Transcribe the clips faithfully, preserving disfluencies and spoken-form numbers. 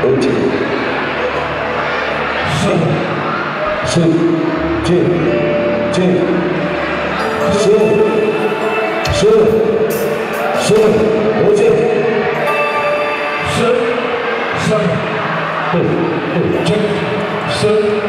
Oce. Set. Set. Cek. Cek. Set. Set. Set. Oce. Set. Set. Tuh. Tuh. Cek. Set.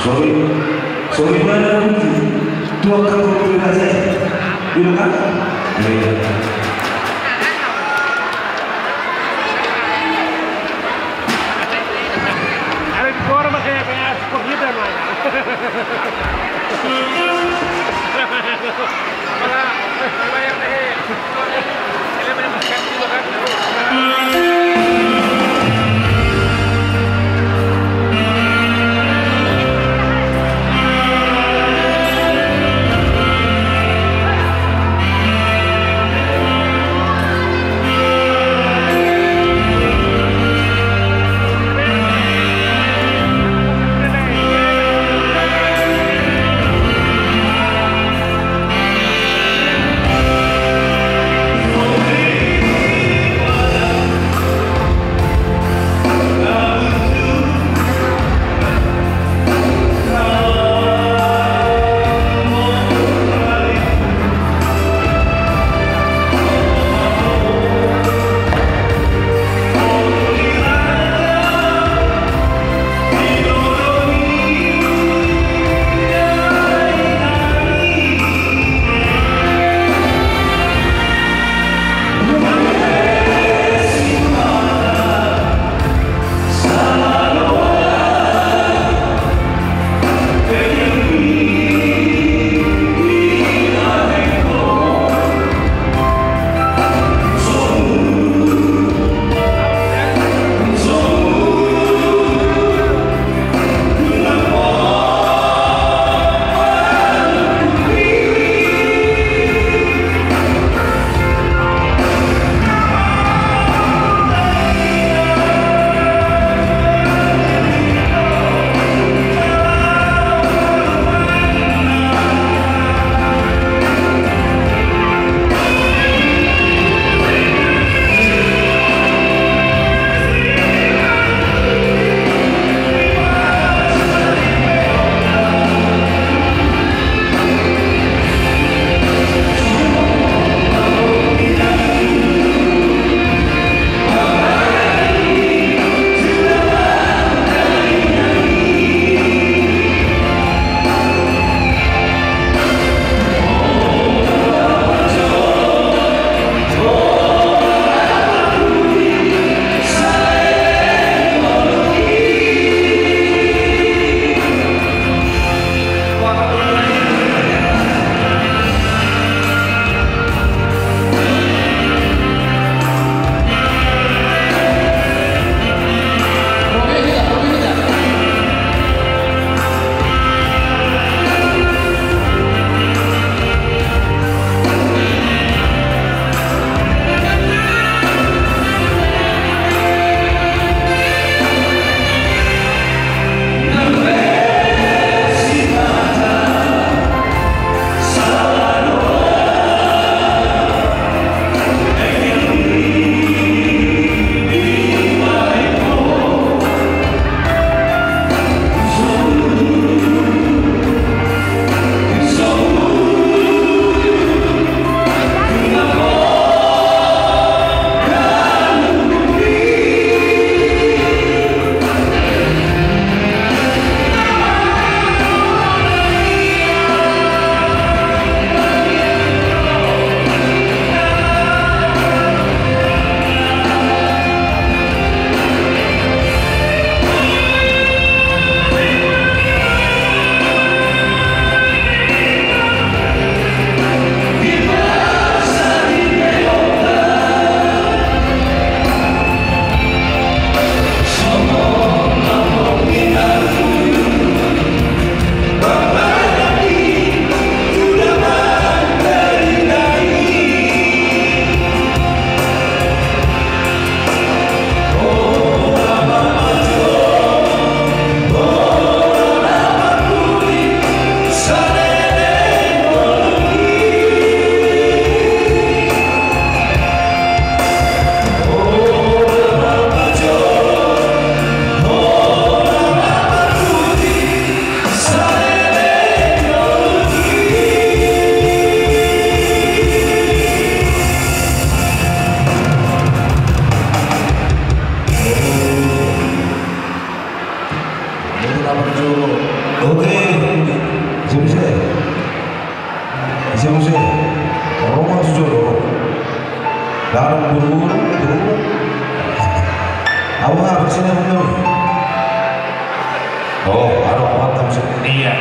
Sorry. Sorry, mana? Tuan kan kau boleh baca. Bilang kan? Iya, iya. Ada di luar, makanya pengen sport gitu, mana? Oh, aro mantap, iya.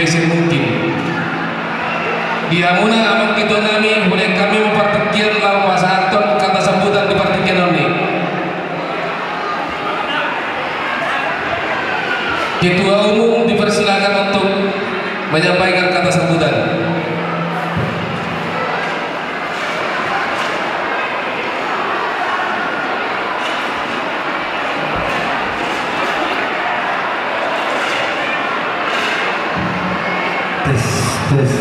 Semungkin di hamuna amang ketua nami, hulehon hami ma partingkian laho pasahathon kata sambutan di partingkian on i. Ketua umum dipersilakan untuk menyampaikan kata sambutan. Tes, tes.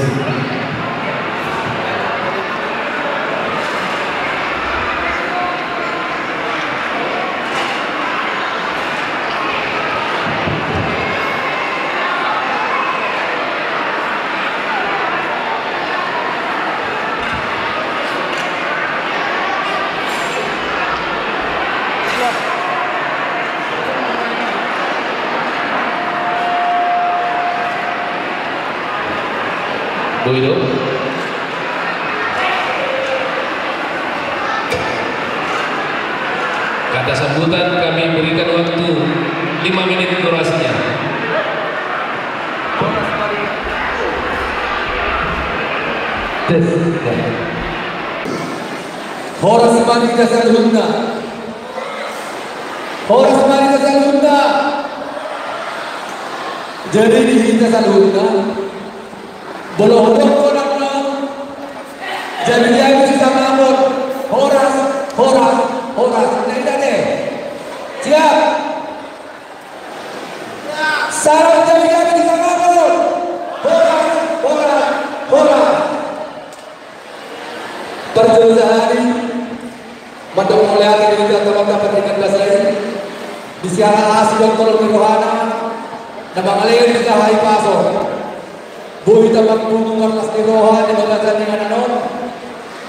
Boi do? Kata sambutan kami berikan waktu lima menit durasinya. Tes. Horas ma di hita saluhutna. Horas ma di hita saluhutna. Jadi di hita saluhutna. Molo hudokkon annon, jabi-jabi sisangapon. Horas, horas, horas. Nah, ida deh. Siap. Salam jabi-jabi sisangapon. Horas, horas, horas. Parjolo sahali mandok mauliate di hita Tuhanta pardenggan basa i, di siala asi dohot holong ni rohana na mangalehon hita hahipason. Boi hita marpungu marlas ni roha di bagasan inganan on,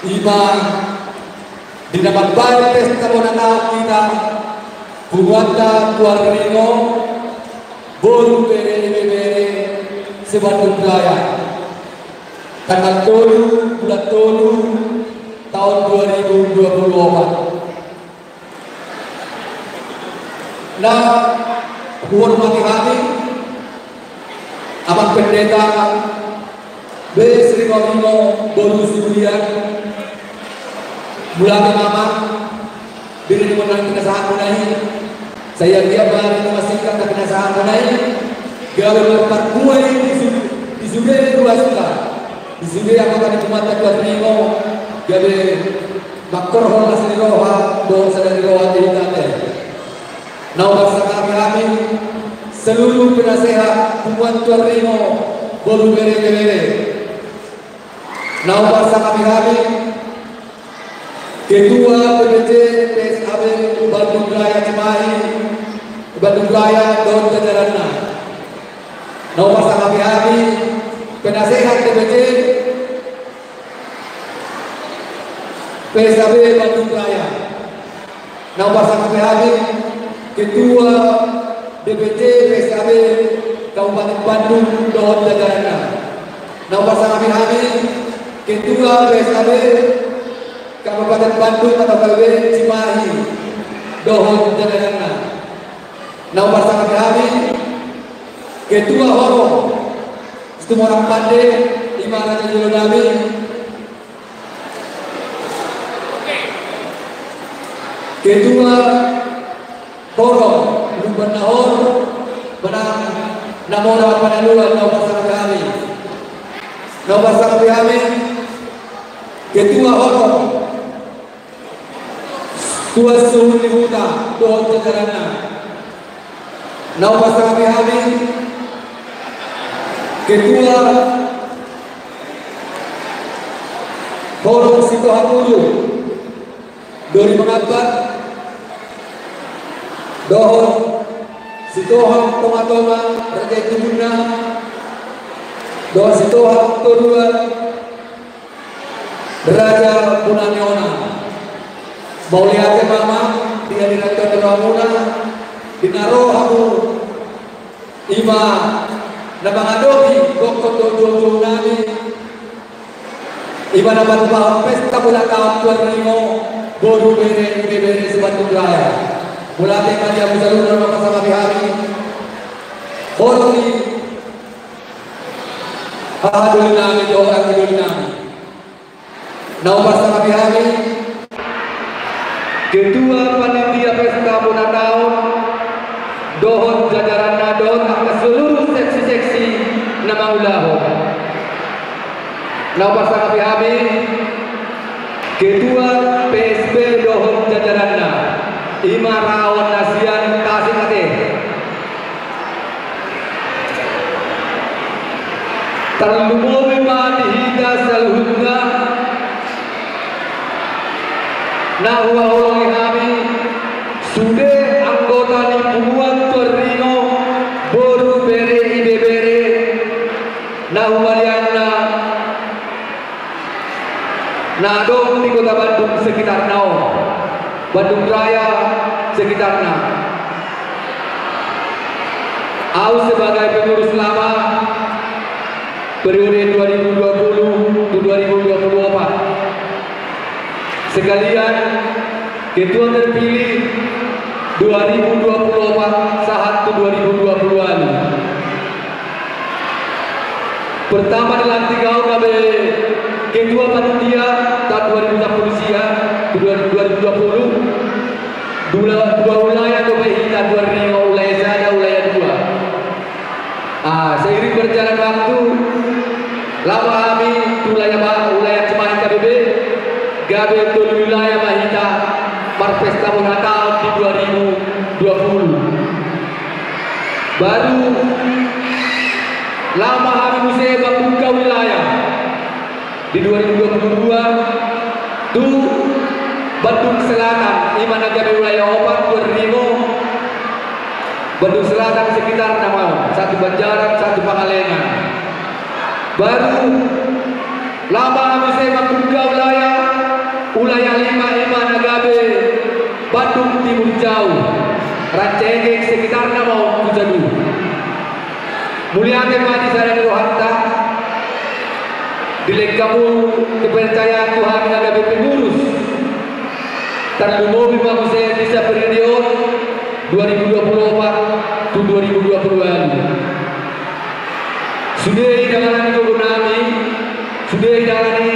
i ma di na mambahen pesta bona taon hita, punguanta Tuan Ringo, boru bere ibebere se-Bandung Raya. Tanggal tolu bulan tolu taon dua ribu dua puluh opat. Na huhormati hami Amang Pendeta B S Ringo Ringo boru Surian. Mauliate ma Amang, bere ni bona na pinasahatmuna i. Sai anggiat ma bere ni bona singkat na pinasahatmuna i gabe marparbue di su-, di sude ruasta, di sude angka ni punguanta Tuan Ringo, gabe mangkorhon las ni roha dohot sada ni roha di hita ate. Na hupasangapi hami seluruh penasehat punguan Tuan Ringo boru bere ibebere. Na hupasangapi hami Ketua P P C P S A B Bandung Raya Cimahi, Bandung Raya dohot jajaranna. Na hupasangapi hami penasehat P P C P S A B Bandung Raya. Na hupasangapi hami Ketua D P C P S A B Kabupaten Bandung dohot jajaranna. Na hupasangapi hami Ketua P S A B Kabupaten Bandung atau K B B Cimahi dohot jajaranna. Na hupasangapi hami Ketua Horong Situmorang Pande, i ma raja ni jolo nami. Ketua Horong Lumban Nahor, manang na mora panaluan, na hupasangapi hami. Na hupasangapi hami Ketua Horong Tuan Suhut ni Huta dohot jajaranna. Na hupasangapi hami Ketua Horong Sitoha Ulu, Doli Mangambat, dohot Sitoha Tonga-tonga, raja ni tubuna, dohot Sitoha Toruan, raja bona ni onan. Mauliate ma Amang di hadirat ni rohamuna, di na ro hamu, i ma na mangadopi gokhon dohot jou-jou nami, i ma na patupahon pesta bona taon Tuan Ringo boru bere ibebere se-Bandung Raya. Mauliate ma di hamu saluhutna, na hupasangapi hami. Horong ni Aha doli nami dohot anggi doli nami. Na hupasangapi hami Ketua Panitia Pesta Bona Taon dohot jajaranna dohot angka seluruh seksi-seksi na mangulahon. Na hupasangapi hami Ketua P S B dohot jajaranna, i ma raon na sian Tasik ate. Tarlumobi ma di hita saluhutna na huhaholongi hami sude anggota ni punguan Tuan Ringo, boru, bere, ibebere na humaliangna na adong di Kota Bandung sekitarna on, Bandung Raya sekitarna. Au sebagai pengurus lama periode dua ribu dua puluh tu dua ribu dua puluh empat, sekalian ketua terpilih dua ribu dua puluh empat sahat tu dua ribu dua puluh ualu. Pertama dilantik au gabe ketua panitia tahun dua ribu dua puluh sia, dua, dua ribu dua puluh. Dua, dua wilayah do be hita, Tuan Ringo, wilayah sada, wilayah dua. Ah, seiring berjalan waktu, laho ma hami tu wilayah ba-, wilayah Cimahi K B B, gabe tolu wilayah ma hita marpesta bona taon di dua ribu dua puluh. Baru laho ma hami muse mambuka wilayah di dua ribu dua puluh dua tu Bandung Selatan, i ma na gabe wilayah opat, Tuan Ringo, Bandung Selatan sekitarna ma on, satu Banjaran, satu Pangalengan. Baru laho ma hami muse mambuka wilayah, wilayah lima, i ma na gabe Bandung Timur Jauh, Rancaegeg sekitarna ma on tu Saduhu. Mauliate ma di sada ni rohanta, dilehon hamu kepercayaan tu hami na gabe pengurus. Tarlumobi ma muse di sa periode on, dua ribu dua puluh empat tu dua ribu dua puluh ualu. Sude i dangani gogo nami, sude i dangani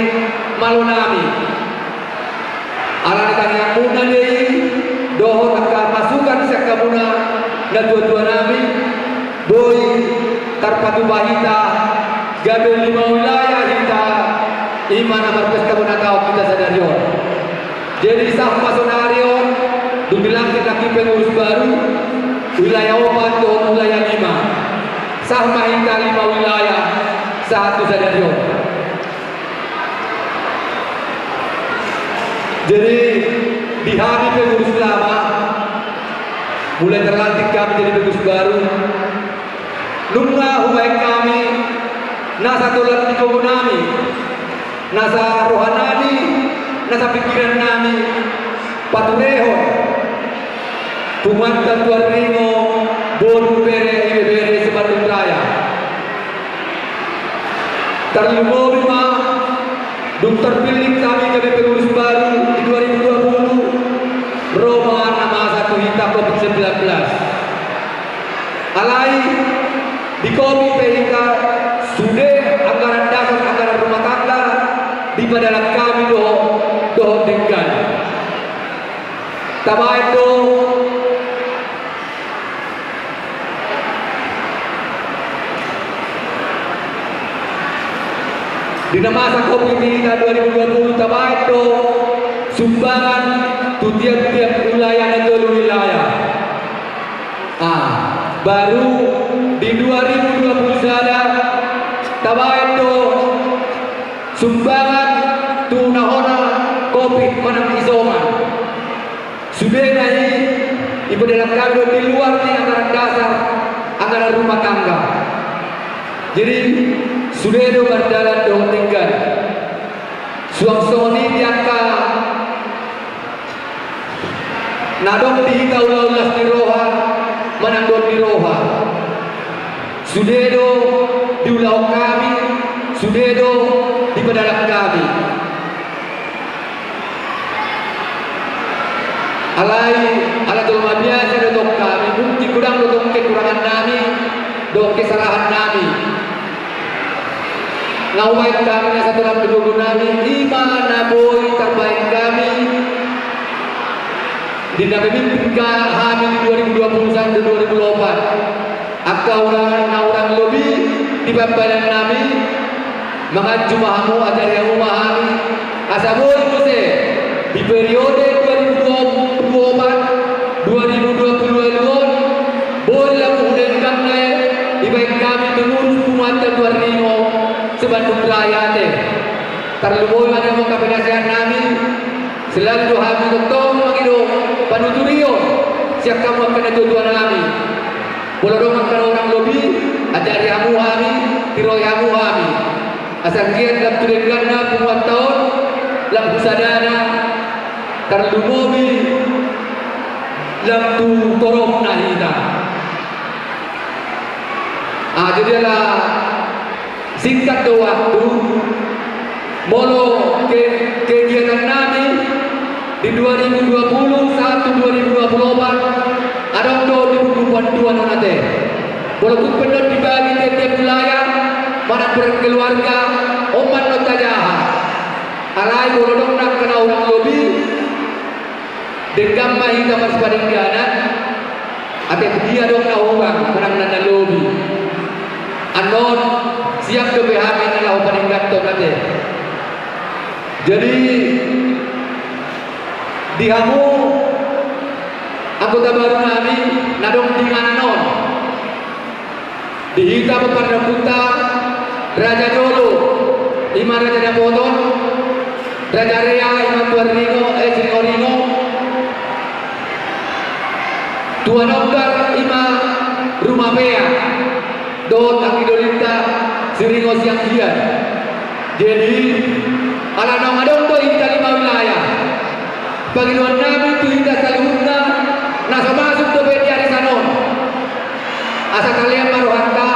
malo nami. Alani tangiangmuna do i, dohot angka masukan sian hamuna natuatua nami, boi tarpatupa hita, gabe lima wilayah hita, i ma na marpesta bona taon hita sadari on. Jadi sah ma sonari on, dung dilantik nangkin pengurus baru, wilayah opat dohot wilayah lima. Sah ma hita lima wilayah sahat tu sadari on. Jadi, di hami pengurus lama, mulai terlantik kami jadi pengurus baru, nunga hubaen hami nasa tolan ni gogo nami, nasa roha nami, nasa pingkiran nami, paturehon punguanta Tuan Ringo, boru, bere, ibebere se-Bandung Raya. Tarlumobi ma dung tarpillit hami gabe pengurus baru di dua ribu dua puluh, ro ma na masa tu hita covid sembilan belas. Alai di covid pe hita, sude anggaran dasar, anggaran rumah tangga dipadalan hami dohot, dohot denggan. Tabaen do di na masa covid di hita dua ribu dua puluh, tabaen do sumbangan tu tiap-tiap wilayah na tolu wilayah. Ah, baru di dua ribu dua puluh sada, tabaen do sumbangan tu na hona covid manang isoman. Sudena i, ipadalan hami do di luar ni anggaran dasar, anggaran rumah tangga. Jadi, sude do mardalan dohot denggan. Suang songon i di angka na adong di hita, ulaon las ni roha manang dohot ni roha. Sude do diulahon hami, sude do dipadalan hami. Alai, ala jolma biasa do tong hami, mungkin godang do tong kekurangan nami dohot kesalahan nami. Na hubaen hami na satoran pinogu nami, i ma na boi tarbaen hami di na memimpin hami di dua ribu dua puluh satu dua ribu dua puluh empat. Angka undangan na hurang lobi di pambahenan nami, manganju ma hamu, ajari hamu ma hami, asa boi muse di periode dua ribu dua puluh empat dua ribu dua puluh dua on, boi lam hudenggan na dibaen hami mengurus punguanta Tuan Ringo Sebandung Raya ate. Tarlumobi ma di hamu angka penasehat nami, selalu do hami tongtong mangido panuturion sian hamu angka natuatua nami. Molo adong angka na hurang lobi, ajari hamu hami, tiroi hamu hami. Asa anggiat lam tu dengganna punguanta on, lam tu sadana, tarlumobi lam tu toropna hita. Ah, jadi ala singkat do waktu, molo ke-, kegiatan nami di dua ribu dua puluh satu dua ribu dua puluh empat, adong do di buku panduan on ate. Molo tung pe dibagi tiap-tiap wilayah manang berkeluarga, on ma annon tajaha. Alai molo adong angka na hurang lobi, denggan ma hita marsipadengganan, ate dia adong na hurang manang na lobi. Annon siap dope hami na laho padengganhon ate. Jadi di hamu anggota baru nami na adong di inganan on, di hita pomparan ompunta, raja jolo i ma Raja Dapoton, raja rea i ma Tuan Ringo, eh, Siringoringo, Tuan Ogar i ma Rumapea, dohot anggidolinta Siringo Sianggian. Jadi ala naung adong do hita lima wilayah, pangidoan nami tu hita saluhutna na so masuk dope di arisan on, asa talean ma rohanta,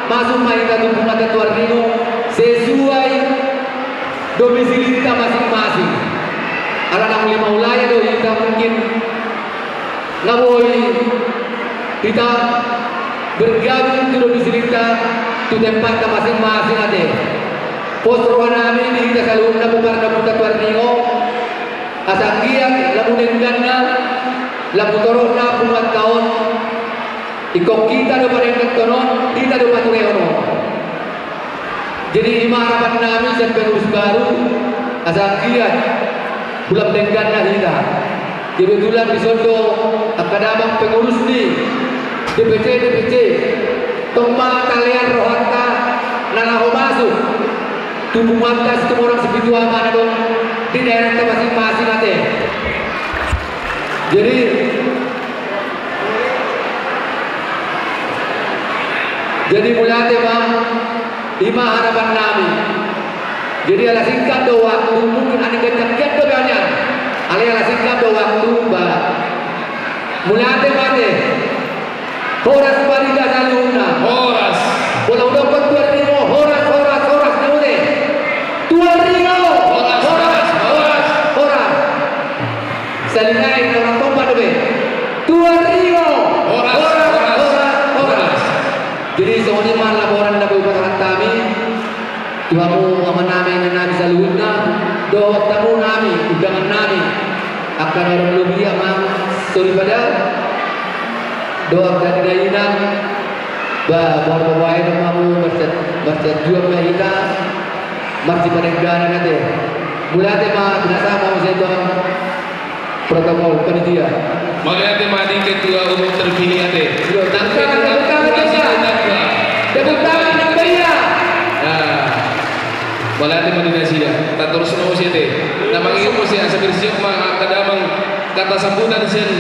masuk ma hita tu punguanta Tuan Ringo sesuai domisilinta masing-masing. Ala naung lima wilayah do hita, mungkin nga boi hita bergabung tu domisilinta, tu tempatta masing-masing ate. Pos roha nami di hita saluhutna pomparan ompunta Tuan Ringo, asa anggiat lam tu dengganna, lam tu toropna punguanta on, ingkon hita do padengganhon on, hita do paturehon on. Jadi i ma harapan nami sian pengurus baru, asa anggiat lam tu dengganna hita. Kebetulan dison do angka damang pengurus ni D P C, D P C. Tong ma talean rohanta na laho masuk tu punguanta Situmorang Sipitu Ama na adong di daerahta masing-masing ate. Jadi, jadi mauliate ma, i ma harapan nami. Jadi ala singkat do waktu, mungkin aning ganjang-ganjang do biasanya. Alai ala singkat do waktu, ba. Mauliate ma ate. Horas ma di hita saluhutna. Horas. Molo hudokkon Tuan Ringo, horas, horas, horas, na ute. Tuan Ringo. Horas, horas, horas, horas. Salingai na orang kompak dope. Tuan Ringo. Horas, horas, horas, horas, horas. Jadi songon i ma laporan na boi pasahat hami tu hamu amanami, inanami saluhutna, dohot tamu nami, undangan nami, angka na hurang lobi, amang soripada, dohot angka dainang, ba, marbahen ma hamu, marsian-, marsianjuan ma hita, marsipadengganan ate. Mauliate ma, binasa ma muse tu protokol panitia. Mauliate ma di ketua umum terpilih ate. Yo, tepuk tangan, tepuk tangan, tepuk tangan. Tepuk tangan yang meriah. Nah, mauliate ma di nasida. Tatorus ma muse ate. Na mangido muse asa bersiap ma angka damang, kata sambutan sian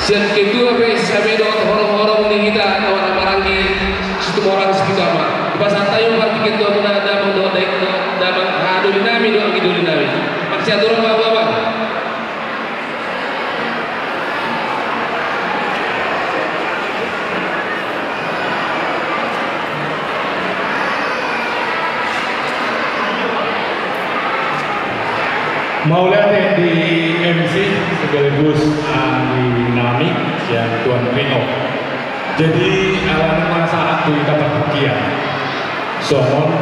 Sian ketua P S S H B dohot horong-horong ni hita na marhahamaranggi Situmorang Sipitu Ama. Dipasahat hami ma di ketua muna damang dohot dainang, damang haha doli nami dohot anggi doli nami. Marsiatur ma hamu, amang. Mauliate di M C sekaligus ahli nami sian Tuan Ringo. Jadi, ala nunga sahat tu hita partingkian. Songon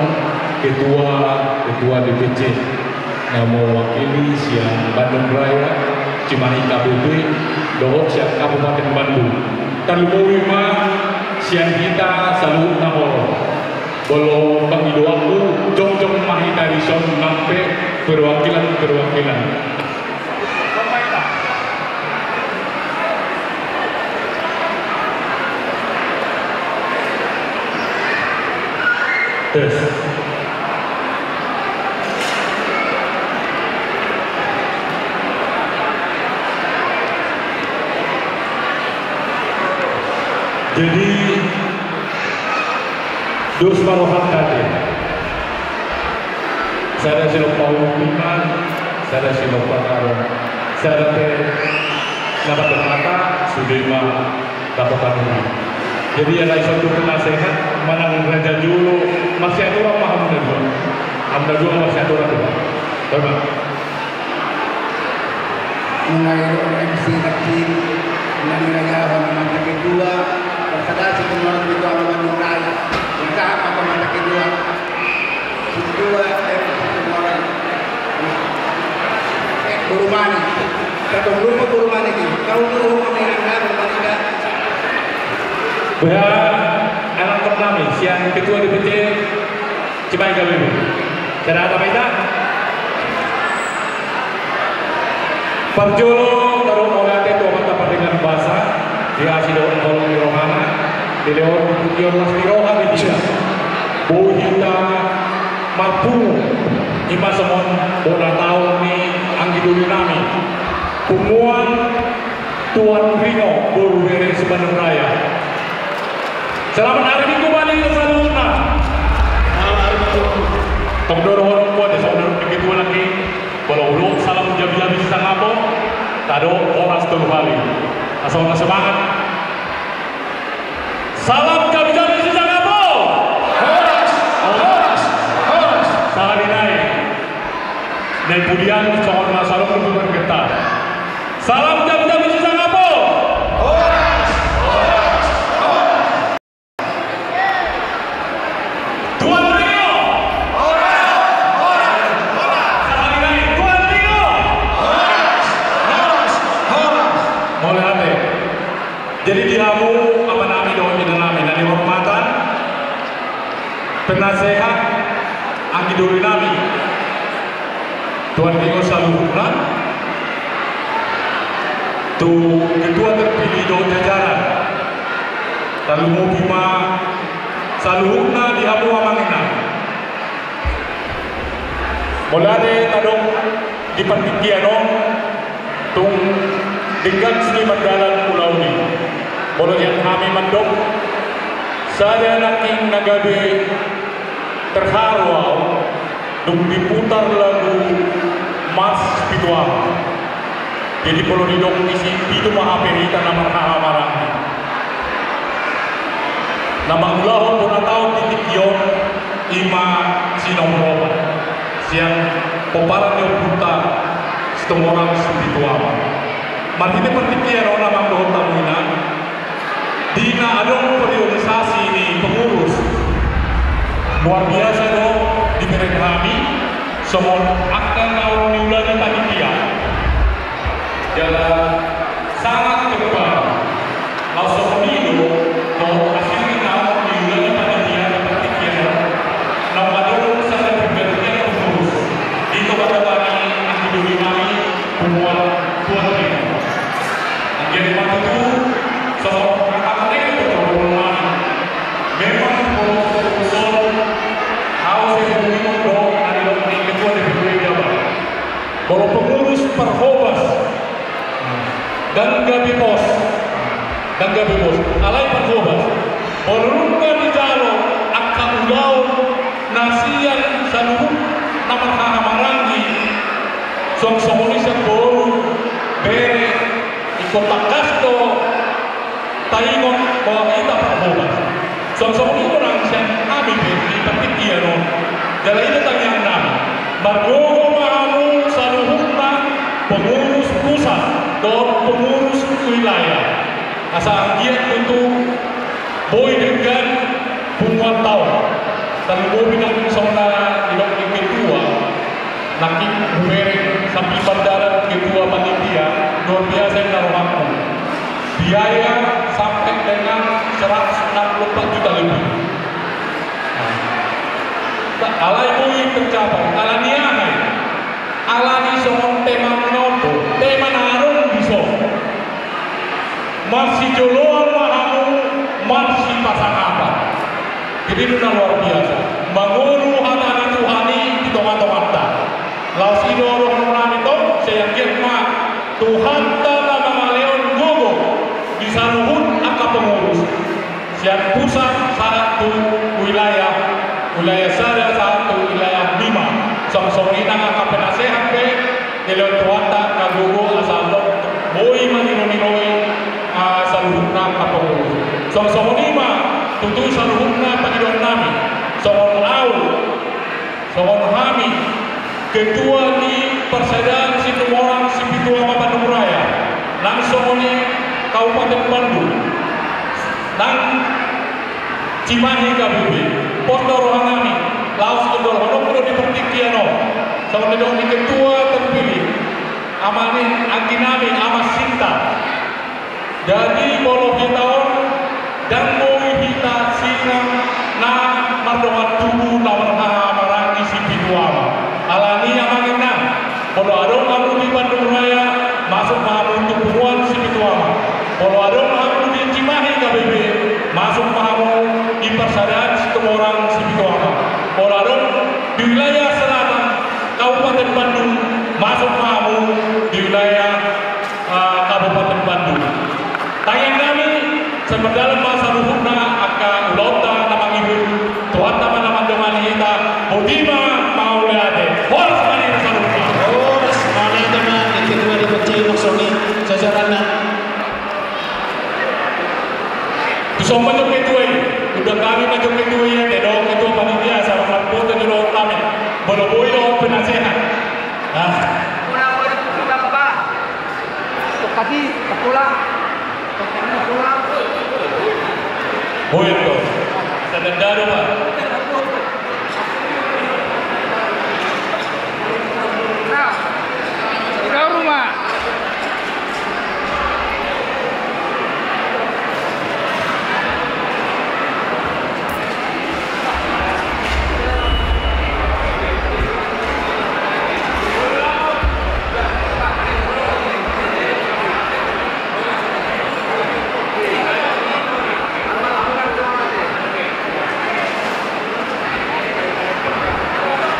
ketua, ketua D P C na mewakili sian Bandung Raya, Cimahi K B B, dohot sian Kabupaten Bandung. Tarlumobi ma sian hita saluhutna horong. Molo pangidoanku, jongjong ma hita dison nang pe perwakilan-perwakilan. Tes. Jadi, dos ma rohanta ate. Sada silompa umpingan, sada silompa tarong, sada pe na mandok hata, sude ma dapotan uli. Jadi, alai songon na sehat, manang raja jolo, marsiaturan ma hamu na dua. Hamu na dua marsiaturan do. Tolong. Mulai M C nangkin, nang raja ho na mata kedua, tersadar si tumor di tua mama nungai, usaha apa mata kedua. Kedua, M C tumor. Eh, Guru Mani. Kata lupa Guru Mani ni. Kau tu Guru Mani, Guru Mani dah. Bah, anak kami, sian ketua D P C, Cimahi K B B. Sada hata ma hita. Parjolo, tadok mauliate tu Amanta Pardenggan Basa, di asi dohot holong ni rohana, dilehon tingki on las ni roha di hita. Boi hita marpungu, ima songon bona taon ni anggi doli nami. Punguan Tuan Ringo, boru bere Sibandung Raya. Selamat Hari Minggu ma di hita saluhutna. Selamat Hari Minggu. Tong do dohonon kuat ya, saudara, begitu lagi. Molo hudok salam jabi-jabi sisangap on, tadok horas tolu hali. Asa unang semangat. Salam jabi-jabi sisangap on. Horas, horas, horas. Sahali nai. Nai pudian songon na salom tu margenta. Salam jabi-jabi sisangap on. Horas, horas, horas. Tuan Ringo. Horas, horas, horas. Sahali nai, Tuan Ringo. Horas, horas, horas. Mauliate. Jadi di hamu amanami dohot inanami na nihormatan, penasehat, anggi doli nami, Tuan Ringo saluhutna, tu ketua terpilih dohot jajaran, tarlumobi ma saluhutna di hamu amang inang. Mauliate tadok di partingkian on, tung denggan sude mardalan ulaon i. Molo nian hami mandok, sada nangkin na gabe terharu au, dung diputar lagu Mars Pitu Ama. Jadi molo didok disi, pitu ma hape hita na marhahamaranggi. Na mangulahon bona taon di tingki on, ima si Nomropa. Sian pomparan ni ompunta Situmorang Sipitu Ama. Marhite partingkian on, amang dohot hamu inang, di na adong periodisasi ni pengurus, luar biasa do dibereng hami songon angka na niulahon panitia. Jala sangat kebal. Laos songon i do, dohot hasil ni naung niulahon panitia di partingkian on, naung adong sada pergantian pengurus di tonga-tonga ni anggi doli nami, punguan Tuan Ringo. Anggiat ma tutu songon hata na nidok ni parboruon nami. Memang pengurus-pengurus on, au sai hubungihon do na nidok ni ketua D P W Jabar. Molo pengurus parhobas, ndang gabe pos, ndang gabe pos, alai parhobas. Molo nunga dijalo angka ulaon na sian saluhut na marhahamaranggi, suang songon i sian boru, bere, ingkon tangkas do taingot bahwa hita parhobas. Suang songon i do nang sian hami pe di partingkian on. Jala i do tangiang nami. Margogo ma hamu saluhutna pengurus pusat dohot pengurus wilayah. Asa anggiat tutu boi denggan punguan taon. Tarlumobi Hubereng Sambil Pandaran, ketua panitia, luar biasa inna rohangmu. Biaya sampai dengan seratus enam puluh empat juta lebih. Nah, alai boi tercapai, alani aha i? Alani songon tema na on do, tema na adong dison. Marsijoloan ma hamu, marsipasangapan. Jadi, itu na luar biasa. Mangolu hata ni Tuhan i di tonga-tonganta. Laos i do dohononnami tong, sai anggiat ma Tuhanta na mangalehon gogo di saluhut angka pengurus. Sian pusat sahat tu wilayah, wilayah sada sahat tu wilayah lima. Songon i nang angka penasehat pe, dilehon Tuhanta angka gogo asa boi mangido-idoi, ah, saluhutna angka pengurus. Songon i ma tutu saluhutna pangidoannami. Songon au, songon hami, ketua ni Parsadaan Situmorang Sipitu Ama Bandung Raya, nang songon i Kabupaten Bandung, nang Cimahi K B B, pos do rohanami, laos ondolhononku do di partingkian on, songon nidok ni ketua terpilih, ama ni angginami, Ama Sinta. Jadi, molo hita on, ndang boi hita sinang na mardongan tubu na marhaha maranggi Sipitu Ama. Alani i, amang inang, molo adong hamu di Bandung Raya, masuk ma hamu tu punguan Sipitu Ama. Molo adong hamu di Cimahi K B B, masuk ma hamu di Parsadaan Situmorang Sipitu Ama. Molo adong di wilayah selatan Kabupaten Bandung, masuk ma hamu di wilayah ah, Kabupaten Bandung. Tangiangnami, sai mardalan ma saluhutna angka ulaonta na mangihut, Tuhanta ma na mandongani hita, boti ma mauliate. Horas ma di hita saluhutna. Horas, mauliate ma di ketua D P C, maksudna, jajaranna. Tuson ma jo ketua i, undang hami ma jo ketua i, ate do ketua panitia, asa marboto jo dohot hami. Molo boi dohot penasehat. Ah. Muna, muna, muna, Bapak. Tokati, tapola. Tapola. Boyan to. Sadadaro ma. Nah, di rumah.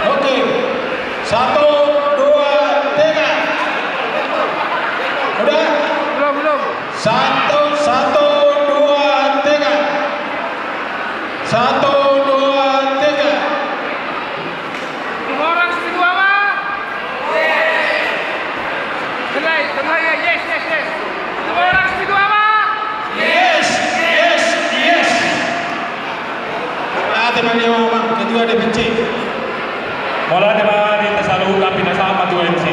Oke. Satu, dua, tiga. Udah? Belum, belum. Satu, satu, dua, tiga. Satu, dua, tiga. Situmorang Sipitu Ama. Tenang, tenang ya, yes, yes, yes. Situmorang Sipitu Ama. Yes, yes, yes. Mauliate ma di hamu, Bang, ketua D P C. Mauliate ma di hita saluhutna, pinasahat ma tu M C.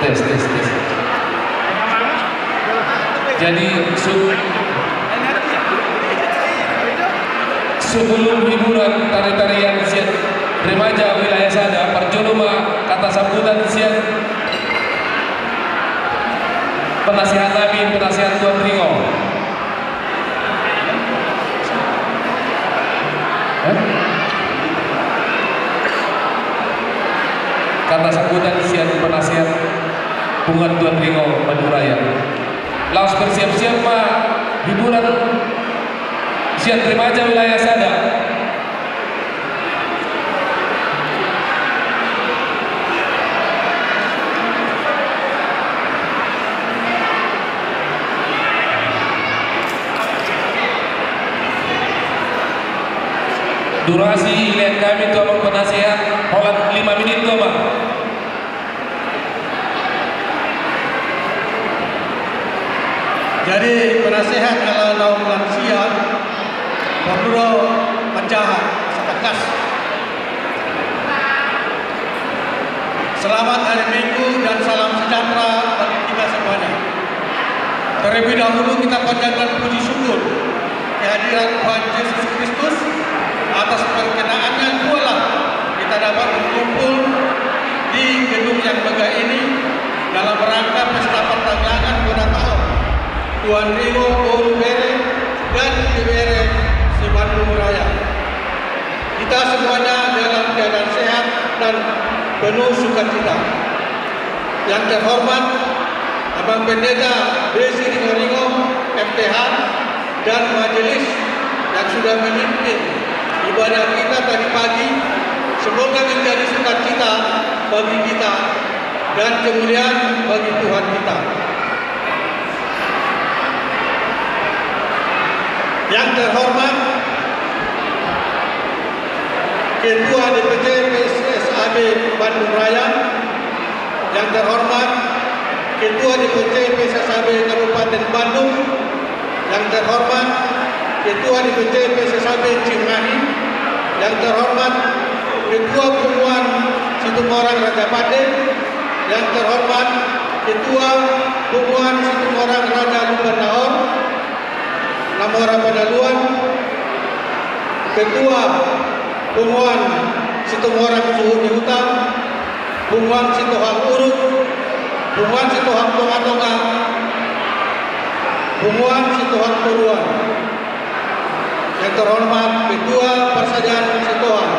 Tes, tes, tes. Jadi, su-, sebelum hiburan tari-tarian sian remaja wilayah sada, parjolo ma kata sambutan sian penasehat nami, penasehat Tuan Ringo. Eh? Kata sambutan sian penasehat Punguan Tuan Ringo Bandung Raya. Laos bersiap-siap ma hiburan sian remaja wilayah sada. Durasi dilehon hami tu amang penasehat, holan lima menit do, Bang. Jadi, penasehat ala naung lansia, porlu do manjaha, asa tangkas. Selamat hari Minggu dan salam sejahtera bagi kita semuanya. Terlebih dahulu kita panjatkan puji syukur kehadiran Tuhan Yesus Kristus atas perkenaannya, dualah kita dapat berkumpul di gedung yang megah ini dalam rangka pesta pertangiangan bona taon Tuan Ringo boru, bere dan ibebere se-Bandung Raya. Kita semuanya dalam keadaan sehat dan penuh sukacita. Yang terhormat Abang Pendeta B C Ringo Ringo, M T H, dan majelis yang sudah memimpin ibadah kita tadi pagi, semoga menjadi sukacita bagi kita dan kemuliaan bagi Tuhan kita. Yang terhormat Ketua D P C P S A B Bandung Raya, yang terhormat Ketua D P C P S A B Kabupaten Bandung, yang terhormat Ketua D P C P S A B Cimahi, yang terhormat Ketua Punguan Situmorang Rajapande, yang terhormat Ketua Punguan Situmorang Raja Lumban Nahor, Namora Padaluan, Ketua Punguan Situmorang Suhut ni Huta, Punguan Sitohang Uruk, Punguan Sitohang Tongatonga, Punguan Sitohang Toruan. Yang terhormat Ketua Parsadaan Sitohang.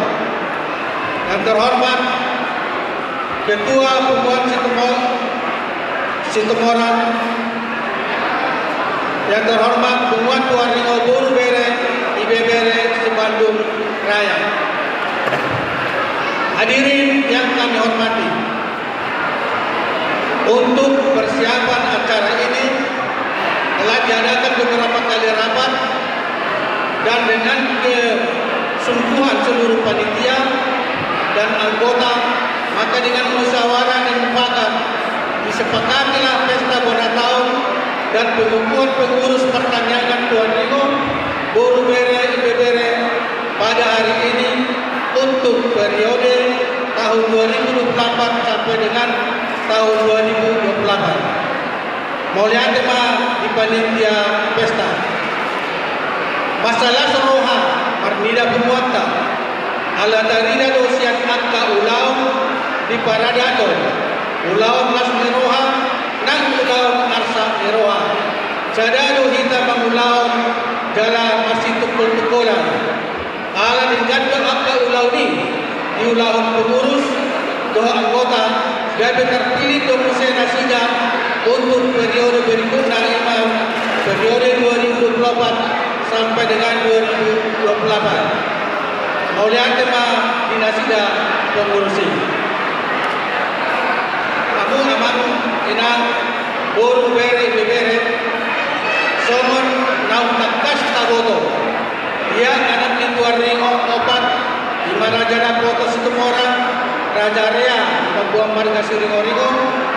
Yang terhormat Ketua Punguan Situmor-, Situmorang. Yang terhormat Punguan Tuan Ringo boru, bere ibebere se-Bandung Raya. Hadirin yang kami hormati, untuk persiapan acara ini telah diadakan beberapa kali rapat, dan dengan kesungguhan seluruh panitia dan anggota, maka dengan musyawarah dan mufakat, disepakatilah pesta bona taon dan pengukuhan pengurus pertangiangan Tuan Ringo boru, bere ibebere pada hari ini untuk periode tahun dua ribu dua puluh delapan sampai dengan tahun dua ribu dua puluh delapan. Mauliate ma di panitia pesta. Mansai las roha marnida punguanta, ala tarida do sian angka ulaon di paradaton, ulaon las ni roha nang ulaon arsak ni roha. Sada do hita mangulahon jala marsitungkoltungkolan. Ala denggan do angka ulaon i diulahon pengurus dohot anggota, gabe terpilih do muse nasida untuk periode berikutna, i ma periode dua ribu dua puluh empat sampai dengan dua ribu dua puluh delapan. Mauliate ma di nasida pengurus i. Hamu amang inang, boru, bere ibebere, songon naung tangkas taboto, ia anak ni Tuan Ringo opat, i ma Raja Dapotan Situmorang, Raja Rea, pamboan marga Siringoringo,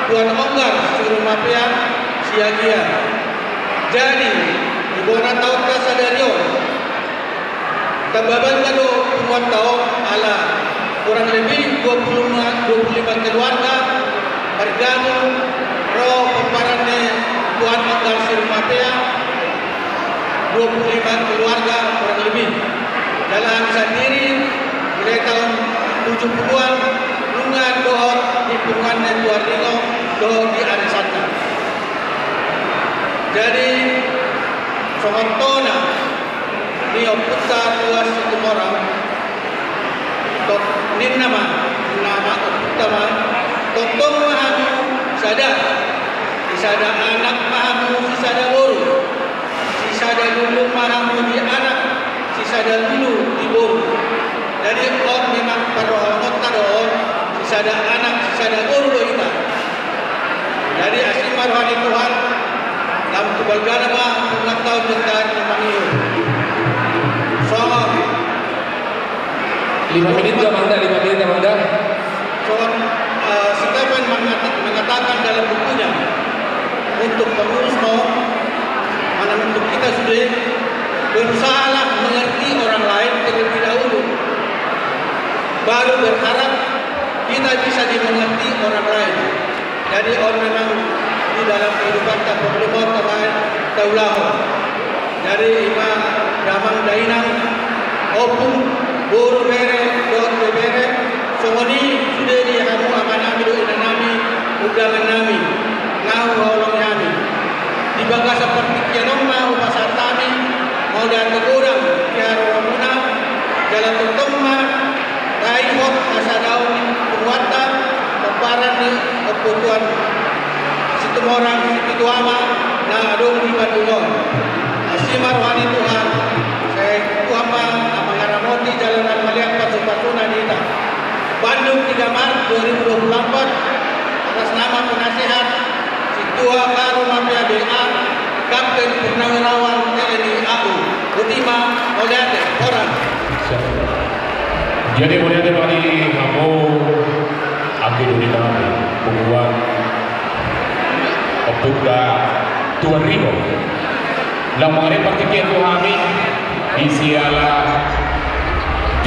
Tuan Onggar Sirumapea Siagian. Jadi di bona taonta sadari on, tamba bangga do punguanta on, ala kurang lebih dua puluh lima, dua puluh lima keluarga margabung ro pomparan ni Tuan Onggar Sirumapea, dua puluh lima keluarga kurang lebih. Jala hami sandiri mulai tahun tujuh puluhan nunga dohot di punguan ni Tuan Ringo dohot di arisanna. Jadi songon tona ni ompunta Tuan Situmorang, tong ninna ma, ninna ma ompunta ma, tongtong ma hamu sada, sisada anak ma hamu sisada boru, sisada lulu ma hamu di anak, sisada lulu di boru. Jadi on memang parrohaonta do on, sisada anak sisada boru do hita. Jadi asi ma roha ni Tuhan, lam tu balgana ma punguanta on, denggan na mangihut. Songon. Lima menit do, Amang da, lima menit, Amang da. Songon, eh, Sikapan mengata-, mengatakan dalam bukunya, untuk pengurus mau, mana untuk kita sudah berusahalah mengerti orang lain terlebih dahulu, baru berharap kita bisa dimengerti orang lain. Jadi on memang di dalam kehidupan tanpa perlu mau terlain, Ulaon. Jadi ima damang dainang, ompung, boru, bere dohot bebere, songon i sude di hamu amanami dohot inanami, undangannami, na huhaholongi hami. Di bagasan partingkian on ma hupasahat hami mauliate godang di haroromuna, jala tongtong ma taihot hasadaon ni punguanta pomparan ni Ompu Tuan Situmorang Sipitu Ama na adong di Bandung on. Asi ma roha ni Tuhan, sai Tuhan ma na mangaramoti jala na mangalean pasupasuna di hita. Bandung tiga Maret dua ribu dua puluh empat, atas nama penasehat Sintua Karu Mafia B A, Kapten Purnawirawan T N I A U. Boti ma, mauliate, horas. Jadi mauliate ma di hamu anggi doli nami, punguan Ompunta Tuan Rino. Laho mangalehon partingkian tu hami, di siala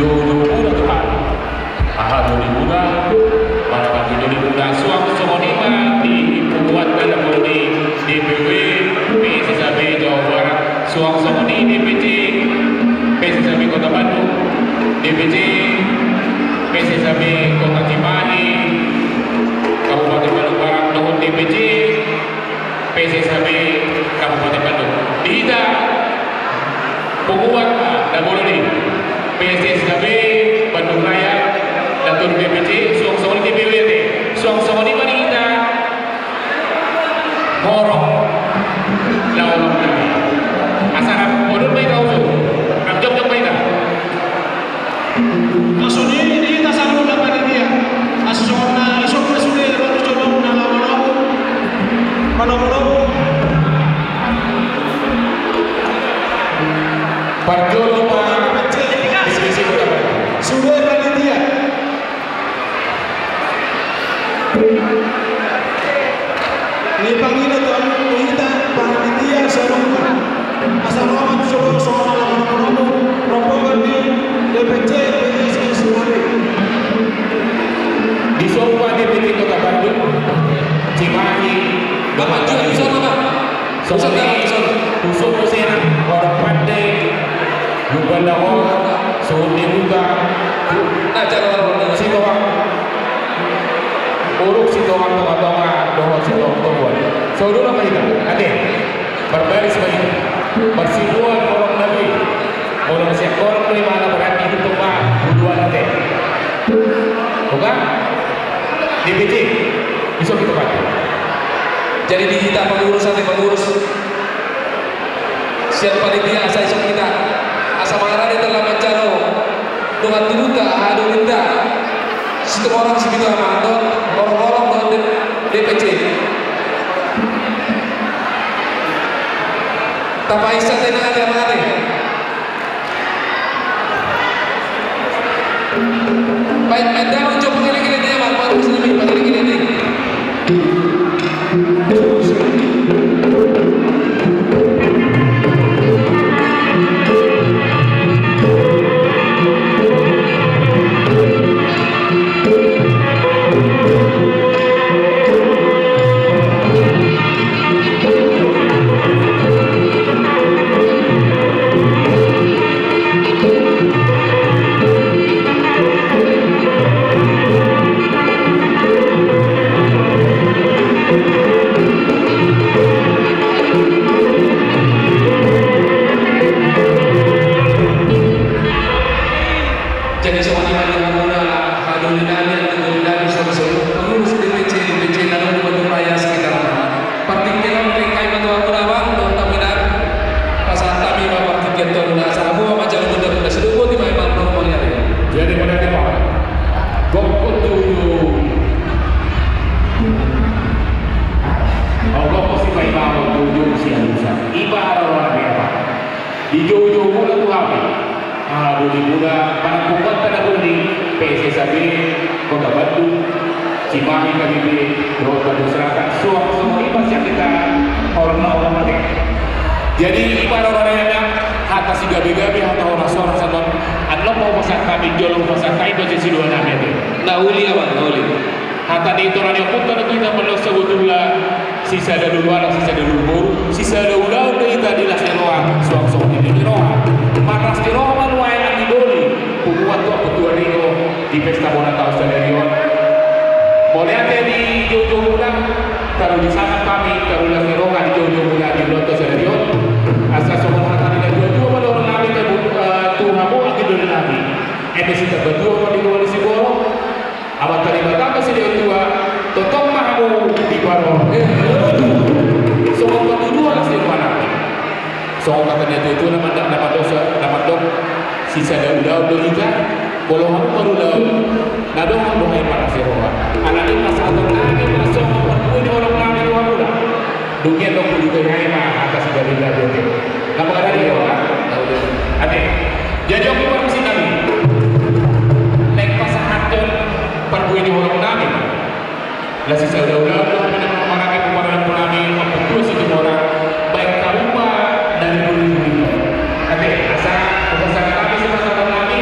joujou muna tu hami. Aha doli muna, manang doli muna, suang songon i ma di punguanta na doli, D P W P S S A B Jawa Barat, suang songon i D P C P S S A B Kota Bandung, D P C P S S A B Kota Cimahi, Kabupaten Bandung Barat, dohot D P C P S S A B Kabupaten Bandung. Di hita punguan na doli, P S S A B Bandung Raya, na toru D P C, suang songon i D P W ate, suang songon i ma di hita horong na onom nami. Asa na modom ma hita usu, na jongjong ma hita. Maksudnya ini kita sambut apa nih dia? Asa songon na isok na sude baru jolong na manomu, manomu. Parjolo ma. Sude panitia. Ni pangina tu amu tu hita panitia saluhutna. Asa roman sude songon na manomu, rombongan ni D P C P S S A B. Disomba D P C Kota Bandung, Cimahi, Bapak Juli, Bapak Juli. Songon i, songon i. Husomba muse na, horong pande, lupa na horong, songon i juga. Na, cara horong. Sitoan. Uruk sitoan tongatonga, dohot sitoan toguan. Saudara ma hita, ate. Marbaris ma hita. Marsimuan horong nami. Molo sian horong do imana berarti itu ma, buduan ate. Bukan? D P C, isok hita pande. Jadi di hita pengurus ate, pengurus sian panitia asa isok hita. Asa mangarade tala manjalo dongan tubuta, aha do ninta. Situmorang Sipitu Ama dohot horong-horong dohot D P C. Tapaisa tenang ate, amang ate. Baik, anda muncul penggiling-giling dia, Bang. Baru sini, penggiling-giling nih. Jadi songon i ma di hamuna, haha doli nami, anggi doli nami, songon i pengurus D P C, D P C na adong di Bandung Raya sekitar. Partingkian on ringkot ma tu hamuna, Bang, dohot hami na pasahat hami ma partingkian tu hamuna, asa hamu ma manjalo gunda-gunda, sidung boti ma imam romo ni ari. Jadi mauliate ma. Gokkon joujou. Au gokkon sipaimahon joujou sialusan. Iba haroro na biar, Bang. Di joujou muna tu hami. Aha doli muna, manang punguanta na doli, P S S A B Kota Bandung, Cimahi K B B, dohot Bandung Selatan, suang songon i ma sian hita horong na onom ate. Jadi ima do rarayana hata sigabe-gabe, hata horas-horas, songon annon ma hupasahat hami, jolo hupasahat hami tu sidohonon nami ate. Na uli, Amang, na uli. Hata ni ito na ni ompunta do tu hita, molo sabotulna Sisada lulu anak, sisada lulu boru, sisada ulaon do hita di las ni roha, suang songon i di roha. Marlas ni roha ma nuaeng anggi doli, punguan tu amputua ni roha di pesta bona taon sadari on. Mauliate di joujou muna, taruhon sangap hami, taruhon las ni roha di joujou muna di ulaon taon sadari on. Asa songon hata ni na tuatua ma dohonon nami tu, eh, tu hamu anggi doli nami. Eme sitambatua ma di roha ni siborok. Amanta Debata ma silehon tua, tongtong ma hamu diparorot. Songon patuduhon las ni roha nami. Songon hata ni na tuatua na mandok, na mandok, sisada ulaon do hita, molo hamu marulaon, na adong do hamu marlas ni roha. Alani i pasahaton nami ma songon parbue ni holong nami tu hamuna. Dung i adong pudi tu i ma hata sigabe-gabe. Nama kada dia orang? Ate. Jadi oke, permisi nami. Naeng pasahathon parbue ni holong nami. Las ni sada ulaon, ulaon nami na maranggi pumaralan nami, amputua Situmorang, baen hamu ma dari dulu-dulu. Ate, asa, pasahaton nami, pasahaton nami.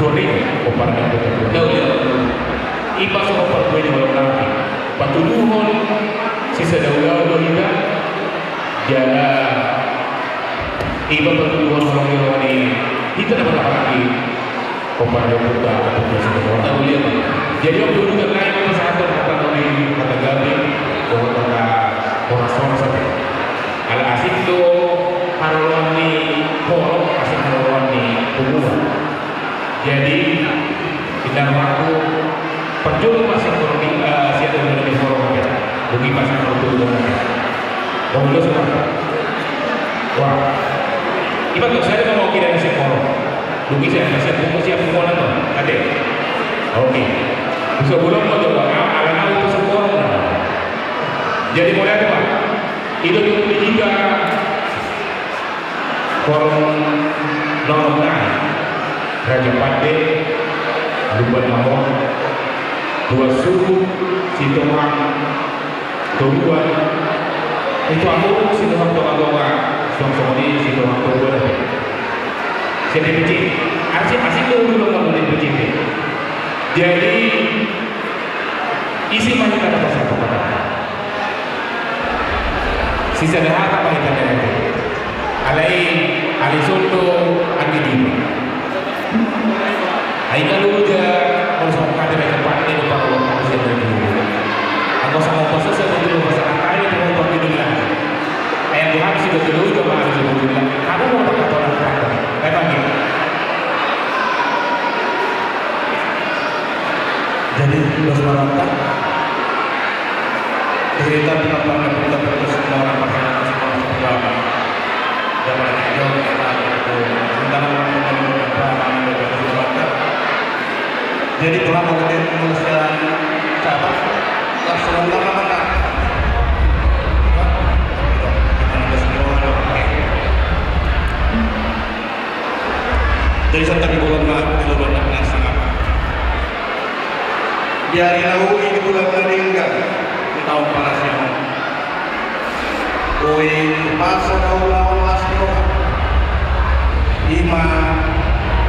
Turingan, o parna, betul. Tahu dia. Ipa so parbuat di malam nanti. Patuduhon sisada ulaon do hita. Jala ipa patuduhon holong ni roha ni hita na marhahamaranggi. O parna, betul. Tahu dia. Jadi, on dulu kan lain pasahaton hata ni hata gabe, dohot hata horas-horas ate. Ala asing do haroroan ni holong, asing haroroan ni punguan. Jadi, inda marhapu parjolo ma sian holong ni, eh, sian holong ni holong ate. Bagi pasahaton tu holong ate. Bagi lo semua. Wah. Iba tu saya mau kira sian holong. Bagi saya, saya buku siap buku anak tu. Ate. Oke. Bisa bulan mau coba. Ah, ala na utu sian holong. Jadi mulai apa? Itu tu tiga. Holong na on nai, Raja Pande, Lumban na on, Tuan Suhut, Sitohang Toruan, Sitohang Toruan, Sitohang Tongatonga, suang songon i Sitohang Toruan ate. Sian D P C, asing, asing do dulu ngomong D P C. Jadi, isi ma hita na pasahaton. Sisada hata ma hita na ate. Alai, alai songon i do anggi diri. Ai na loja, molo songon hata na cepat ni do parolok aku sian dari dulu. Aku sama pasal saya dulu pasal angka ini dengan waktu dulu lah. Ai aku habis juga dulu juga mah habis dulu lah. Kamu mau pakai apa lagi? Ai pagi. Jadi, los maranta. Cerita tentang parna puta putus orang pasangan semua semua. Zaman itu kita itu tentang orang yang berapa orang yang berapa. Jadi, telah mengerti manusia siapa? Langsung nama mana? Jadi, satu di bulan Maret, di bulan Maret, sangat. Di ari na uli di bulan na denggan di taon parasian on. Boi hupasahat ulaon las ni roha. Ima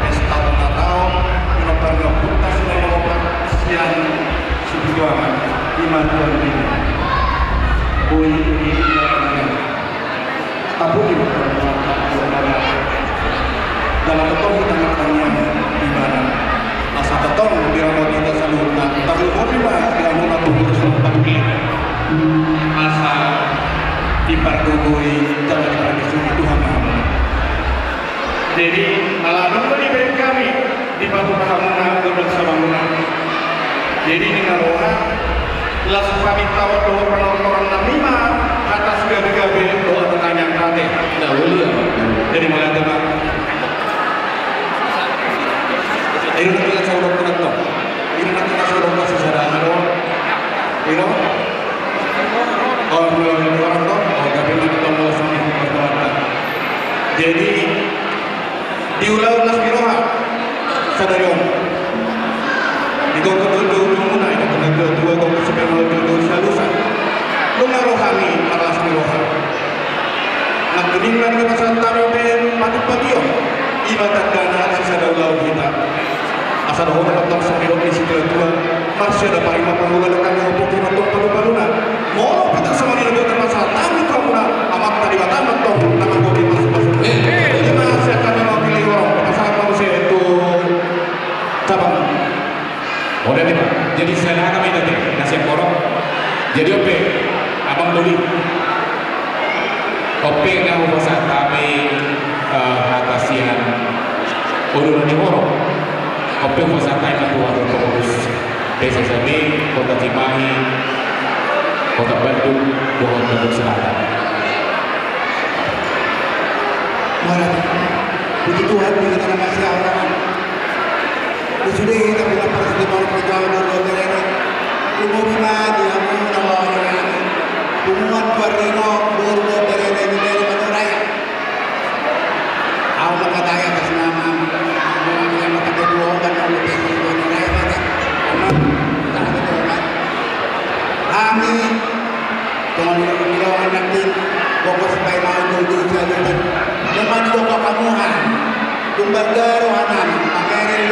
pesta ulang taon, di nomor dua puluh, sian Sibituan, ima Tuan Bini. Boi uli. Tapuji ma Tuhan, Tuhan, Tuhan, Tuhan. Dalam betul kita nak tanya di mana. Asa tetong di rambut kita saluhutna. Tapi kopi ma di rambut aku terus tapuji. Asa dipargogoi, jangan dipargogoi Tuhan Maha. Jadi, ala adong do dibaen hami di paduka hamuna, gondang sabamuna. Jadi, ninna roha, las hami taon dohot panortoran nami ma, hata sigabe-gabe dohot tangiang ate. Nah, mulia. Jadi, mauliate ma. Iro na kita saudara penonton. Iro na kita saudara sisada, iro. Iro. Oh, orang tu, oh, tapi nanti kita mau sini, pertolongan. Jadi, di ulaon las ni roha, sadari on. Di gokon do ujung-ujungna, di gokon do tua, gokon sampe mau ujung-ujung salusa. Nunga roha ni, marlas ni roha. Nangkining na di pasahat hami pe, patut pagion. Ima tandana, sisada ulaon hita. Asa dohonon ma tong songon didok ni situa-tua, marsiada paima pangula do hami, ompung hami tong palu-paluna. Molo pe tong songon i do, pasahat hami tu hamuna, Amanta Debata ma tong na manggohi pasu-pasu. Eh, eh. Jadi, marsiada hami manggohi horong, pasahat ma muse tu cabang. Oda, Pak. Jadi, sian hami tadi, na sian horong. Jadi, on pe, Amang Doli. On pe, na hupasahat hami, eh, hata sian ulaon ni horong. On pe hupasahat hami tu hamu pengurus P S S M I Kota Cimahi, Kota Bandung, dohot Bandung Selatan. Mauliate. Puji Tuhan, di tengah masih orang. Di sude hita pinaparas di bawah perjuangan dua belas ini. Lumobi ma di hamu na lawan kami. Punguan Tuan Ringo, boru dua belas ini dari Madura. Au mangkatai atas nama, nama yang mata kedua, kan, nama P S S dua Madura, kan? Emang, tak ada tu, kan? Kami, Tuhan, Tuhan, nanti, pokok supaya mau jujur, jujur, jujur. Memang juga kamu, ha? Tumbal garo, ha, nanti, pamerin.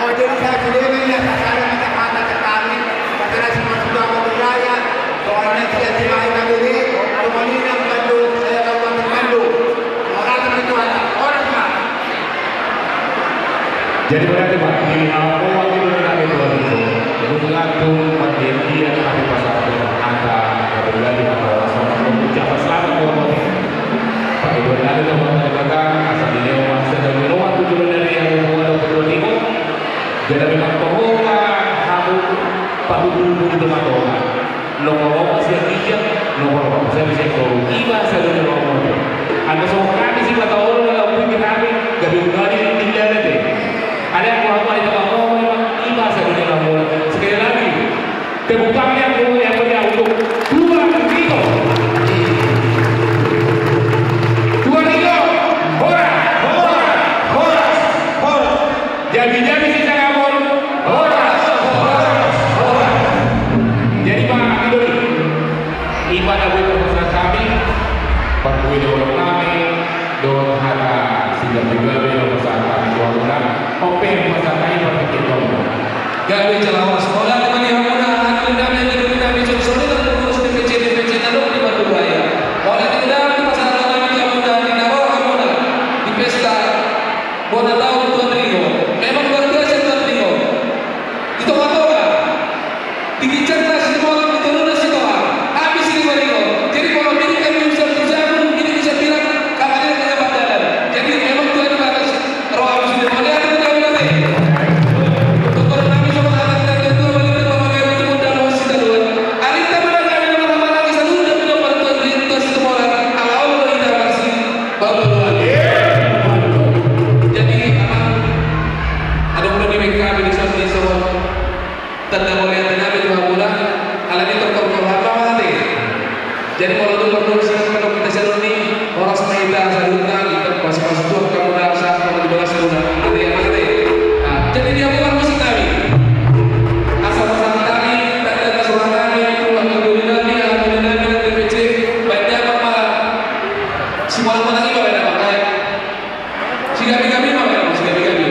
Oh, jadi saya sudah ini ya, saya ada macam mata cekali, saya sudah mau beraya, soalnya saya tidak ada dulu, soalnya kan bandul, saya kan bandul bandul. Orang itu ada, orang mah. Jadi berarti, Pak, di awal itu dari Tuhan itu, untuk ngatur perjanjian tapi pasal ada kembali atau langsung mengucapkan selamat buat Pak. Pak Ibu, ada yang mau katakan, asal di Dewa Masa dan Dewa tujuh dari yang dua puluh dua Timur. Jadi memang bahwa kamu patut dulu di tempat orang. Nongkrong siap ijak, nongkrong siap ijak. Iba sadonyo nongkrong. Anda semua kami sih kata orang dalam pemikiran kami, gabe ugali di dalam deh. Ada yang mau apa, ada yang mau apa, memang iba sadonyo nongkrong. Sekali lagi, tepuk tangan yang meriah, yang meriah untuk Tuan Riko. Tuan Riko, horas, horas, horas, horas. Jadi, jadi si Sangabon, horas, horas, horas. Jadi, Pak Idori, iba na boi pasahat hami, parbue ni olok nami, dohot hata sigabe-gabe na pasahat hami tu hamuna, on pe pasahat hami partingkian tu hamuna. Gabe jala horas. Mauliate ma di hamuna, hata ni nami, hata ni nami, jom soli na pengurus D P C, D P C na dong di Bandung Raya. Mauliate ma di hamuna, pasahat hami tu hamuna, di na ro hamuna di pesta bona taon Tuan Riko. Memang luar biasa Tuan Riko. Di tonga-tonga. Di ginjang na sitoha, di tolu na sitoha. Habis ini Tuan Riko. Jadi kalau ini kami bisa, bisa, ini bisa bilang, kakaknya tidak dapat jalan. Jadi memang Tuhan di atas. Roh habis ini. Mauliate ma di hamuna. Dokter kami sama anak-anak Mauliate nami tu hamuna, alani tortor do hata ma ate. Jadi molo tung pardomusi hita sian on i, horas ma hita saluhutna, hita pasu-pasu Tuhan hamuna, sahat ma di bagas muna. Ate, ate. Nah, jadi dia bukan musik nami. Asa pasahat hami tanda na so roha nami tu angka doli nami, angka doli nami na D P C, baen damang ma. Sibola ma nang iba baen damang, baen. Sigabe-gabe ma, baen, sigabe-gabe.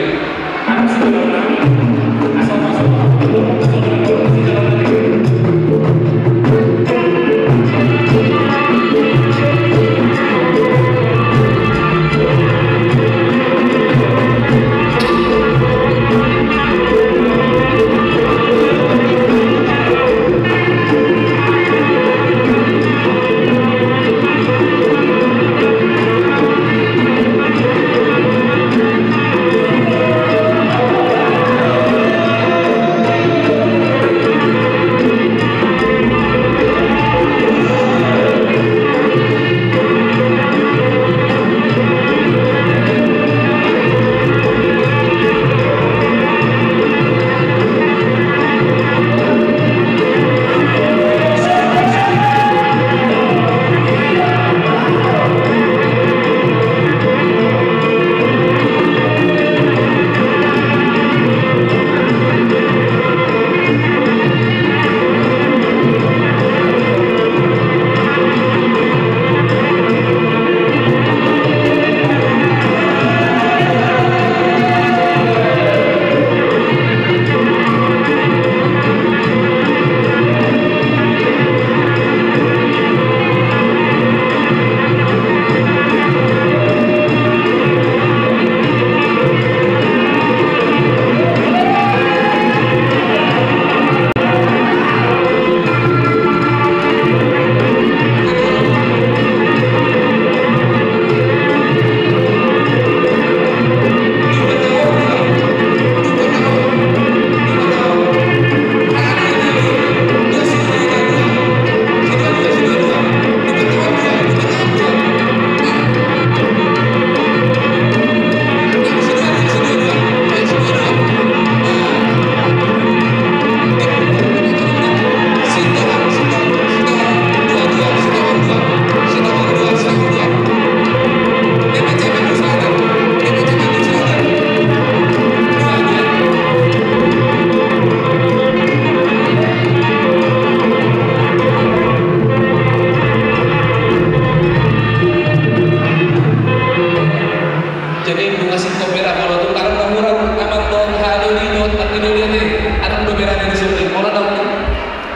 Jadi nunga singkop bera, molo tung adong na hurang amang dohot haha doli dohot panggi doli ate, adong do bera ni dison i, molo adong.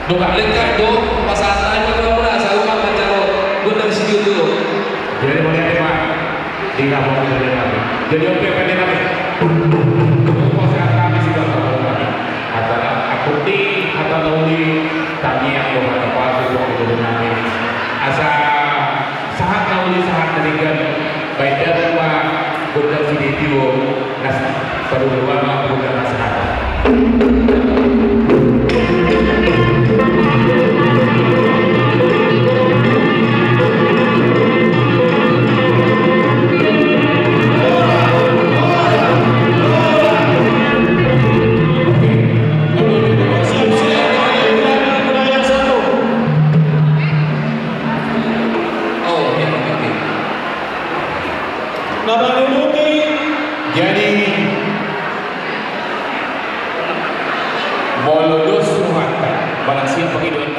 Dong lengkap do pasahat nami tu hamuna, asa unang manjalo gondang sitio tu. Jadi mauliate ma di hamuna, mauliate ma. Jadi on pe pande nami. Pasahat nami sude tu hamuna. Hata na, angkup ni hata na uli, tangiang dohot hata pasu tu angka doli nami. Asa sahat na uli, sahat na denggan, baen damang ma gondang sitio, nasa paduahon ma gondang na sahat. Oh, ya, oke. Na manguduti. Jadi molo dos rohanta, manang sian pangidoan